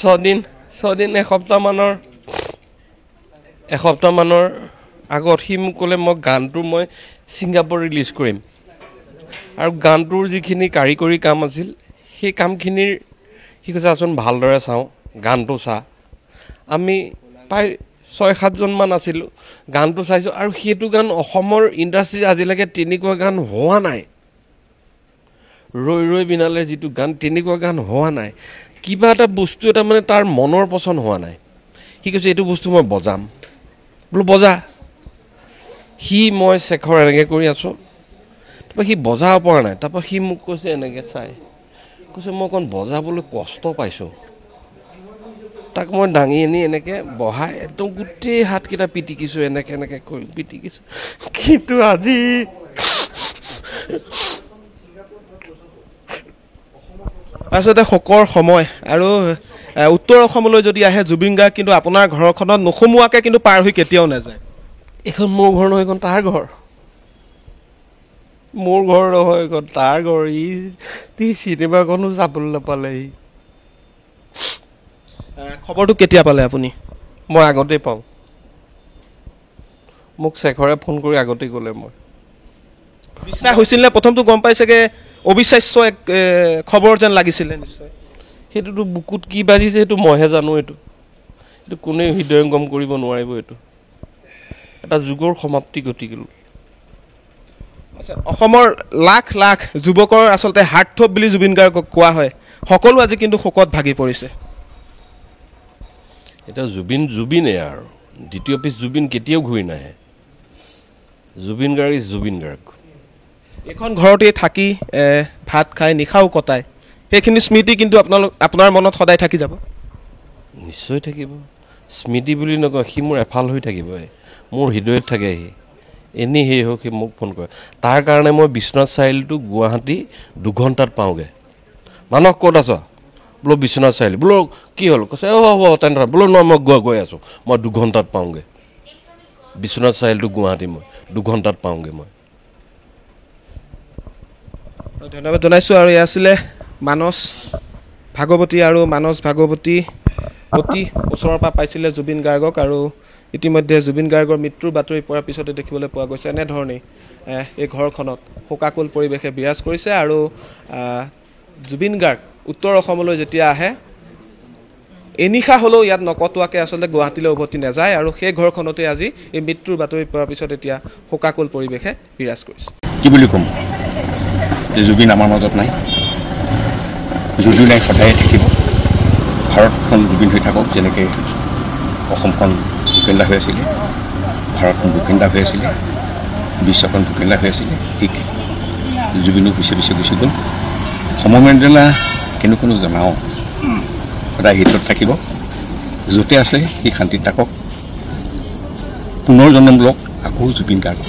ছদিন এসপ্তাহমানৰ আগত সি মোক ক'লে মই গানটো মই ছিংগাপুৰ ৰিলিজ কৰিম আৰু গানটোৰ যিখিনি কাৰিকৰী কাম আছিল সেই কামখিনিৰ সি কৈছে আচোন ভালদৰে চাওঁ গানটো চা। আমি প্ৰায় 6-7জনমান আছিলোঁ, গানটো চাইছোঁ আৰু সেইটো গান অসমৰ ইণ্ডাষ্ট্ৰীত আজিলৈকে তেনেকুৱা গান হোৱা নাই। ৰৈ ৰৈ বিনালে যিটো গান তেনেকুৱা গান হোৱা নাই। কিবা এটা বস্তু এটা মানে তাৰ মনৰ পচন্দ হোৱা নাই। সি কৈছে এইটো বস্তু মই বজাম, বোলো বজা। সি মই শেখৰ এনেকৈ কৰি আছোঁ, তাৰপৰা সি বজাব পৰা নাই। তাৰপৰা সি মোক কৈছে এনেকৈ চাই কৈছে মই অকণ বজাবলৈ কষ্ট পাইছোঁ। তাক মই দাঙি আনি এনেকৈ বহাই একদম গোটেই হাতকেইটা পিটিকিছোঁ, এনেকৈ এনেকৈ কৰি পিটিকিছোঁ। কিন্তু আজি আচলতে শোকৰ সময় আৰু উত্তৰ অসমলৈ যদি আহে জুবিন গাৰ্গ কিন্তু আপোনাৰ ঘৰখনত নোসোমোৱাকৈ কিন্তু পাৰ হৈ কেতিয়াও নাযায়। এইখন মোৰ ঘৰ নহয়, এইখন তাৰ ঘৰ। মোৰ ঘৰ নহয়, এইখন তাৰ ঘৰ। ই চিনেমাখনো যাবলৈ নাপালে। সি খবৰটো কেতিয়া পালে আপুনি? মই আগতেই পাওঁ, মোক শেখৰে ফোন কৰি আগতেই ক'লে। মই বিশ্বাস হৈছিল নে প্ৰথমটো গম পাই চাগে অবিশ্বাস্য এক খবৰ যেন লাগিছিলে নিশ্চয়? সেইটোতো বুকুত কি বাজিছে সেইটো মইহে জানো। এইটো এইটো কোনেও হৃদয়ংগম কৰিব নোৱাৰিব। এইটো এটা যুগৰ সমাপ্তি ঘটি গ'ল। আচ্ছা, অসমৰ লাখ লাখ যুৱকৰ আচলতে হাৰ্টথ্ৰব বুলি জুবিন গাৰ্গক কোৱা হয়, সকলো আজি কিন্তু শোকত ভাগি পৰিছে। এতিয়া জুবিন জুবিনেই আৰু দ্বিতীয় পিচ জুবিন কেতিয়াও ঘূৰি নাহে। Zubeen Garg is Zubeen Garg. এইখন ঘৰতেই থাকি ভাত খাই নিশাও কটায়, সেইখিনি স্মৃতি কিন্তু আপোনাৰ মনত সদায় থাকি যাব। নিশ্চয় থাকিব। স্মৃতি বুলি নকয়, সি মোৰ এফাল হৈ থাকিব, মোৰ হৃদয়ত থাকে সি। এনেই সেই হওক সি মোক ফোন কৰে। তাৰ কাৰণে মই বিশ্বনাথ চাৰিআলিটো গুৱাহাটী 2 ঘণ্টাত পাওঁগৈ। মানস ক'ত আছ? বোলো বিশ্বনাথ চাৰিআলি। বোলো কি হ'ল? কৈছে অ' হ'ব তেনে। বোলো নহয় মই গৈ আছোঁ, মই 2 ঘণ্টাত পাওঁগৈ। বিশ্বনাথ চাৰিআলিটো গুৱাহাটী মই 2 ঘণ্টাত পাওঁগৈ। মই ধন্যবাদ জনাইছোঁ। আৰু এয়া আছিলে মানস ভাগৱতী আৰু মানস ভাগৱতী অতি ওচৰৰ পৰা পাইছিলে জুবিন গাৰ্গক আৰু ইতিমধ্যে জুবিন গাৰ্গৰ মৃত্যুৰ বাতৰি পোৱাৰ পিছতে দেখিবলৈ পোৱা গৈছে এনেধৰণেই এই ঘৰখনত শোকাকুল পৰিৱেশে বিৰাজ কৰিছে। আৰু জুবিন গাৰ্গ উত্তৰ অসমলৈ যেতিয়া আহে এনিশা হ'লেও ইয়াত নকটোৱাকৈ আচলতে গুৱাহাটীলৈ উভতি নাযায় আৰু সেই ঘৰখনতে আজি এই মৃত্যুৰ বাতৰি পোৱাৰ পিছত এতিয়া শোকাকুল পৰিৱেশে বিৰাজ কৰিছে। কি বুলি ক'ম যে জুবিন আমাৰ মাজত নাই, যদিও নাই সদায়ে থাকিব। ভাৰতখন জুবিন হৈ থাকক, যেনেকৈ অসমখন ভূপেনদা হৈ আছিলে, ভাৰতখন ভূপেনদা হৈ আছিলে, বিশ্বখন ভূপেনদা হৈ আছিলে, ঠিক জুবিনো পিছে পিছে গুচি গ'ল। সমমেন্দ্ৰলা কেনো কোনো জনাওঁ সদায় হিতত থাকিব, য'তে আছে সি শান্তিত থাকক, পুনৰ জন্ম লওক আকৌ জুবিন গাৰ্গ।